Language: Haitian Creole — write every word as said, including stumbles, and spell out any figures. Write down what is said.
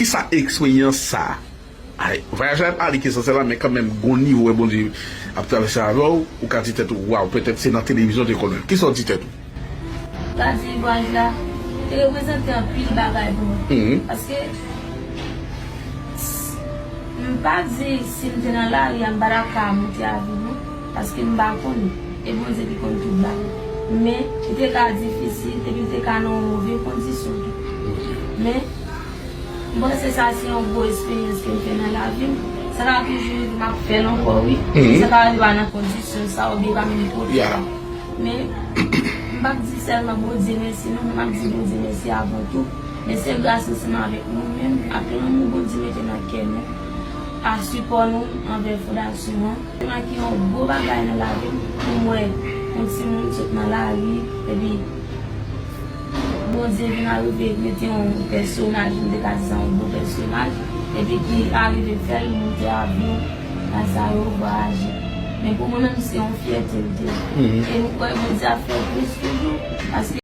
Kisa eksperyans sa a? Ay, vwayaj la pa ale k esansyèl la, men kanmenm, gon nivo wè Bondye ap travèse avè w, ou ka di tèt ou, waw, petèt se nan televizyon w te konn wè l. Kisa w di tèt ou? Ka di vwayaj la te reprezante anpil bagay pou mwen. Mhm. Paske m pa di si m te nan lari a, m pa ta ka moute avyon, non. Paske m pa konnen. E Bondye ki konn tout bagay. Men, li te ka difisil, epi m te ka nan yon move kondisyon tou. Men, m panse sa se yon gwo esperyans ke m fè nan lavi m. Sa ka toujou rive m ap fè l ankò, wi. Mhm. Sa ka rive pa nan kondisyon sa, oubyen pa menm kote. Yeah. Men, m p ap di sèlman Bondye mèsi, non, men m ap di Bondye mèsi avan tou. Men se gras ansanm avèk nou menm, ak lanmou Bondye mete nan kè nou, ak sipò nou anvè fondasyon an. Se mwen ki yon gwo bagay nan lavi m, pou m wè yon timoun sot nan lari, epi Bondye vin arive mete yon pèsonaj, m te ka di sa yon gwo pèsonaj, epi ki arive fè l moute avyon, bagay sa yo, vwayaje. Men pou mwen menm, se yon fyète l te ye. Mhm. E m kwè Bondye ap fè plis toujou, paske